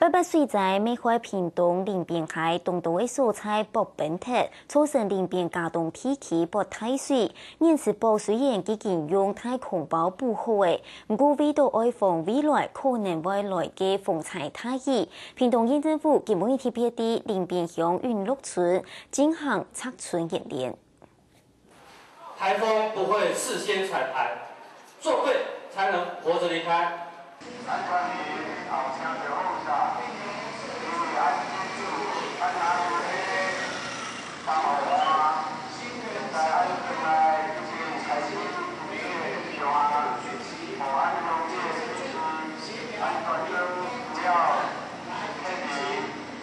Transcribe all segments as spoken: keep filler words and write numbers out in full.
八八水災，乜害屏東林邊溪當多个所在發崩忒，造成林邊佳冬地區發大水。現時保水員已經用大空包補好了，毋過為著預防未來可能會來个風災大雨，屏東縣政府今晡日特別在林邊鄉永樂村進行拆村演練。 颱風不會事先彩排，做對才能活著離開。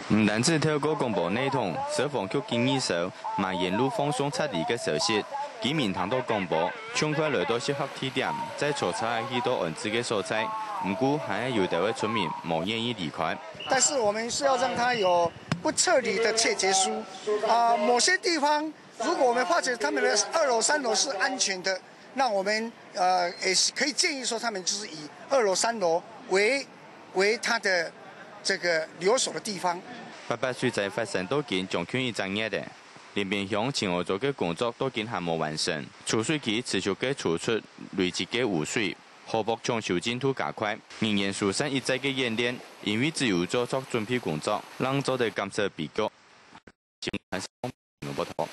毋單止透過廣播系統、消防局警語聲， 嘛沿路放送撤離个消息。居民聽到廣播，盡快來到適合地點，再坐車去到安置个所在。毋過，還係有兜个村民無願意離開。但是我們是要讓他有不撤離的切結書。啊，某些地方，如果我們發覺他們的二樓、三樓是安全的，那我們，呃，也是可以建議說他們就是以二樓、三樓為，為他的這個留守的地方。八八水災發生到今將近一隻月了， 林邊鄉清河做个工作到今還無完成，儲水區持續个儲出累積个污水，河壆搶修進度加快，人員疏散一再个演練，因為只有做足準備工作，正做得減少悲劇。新聞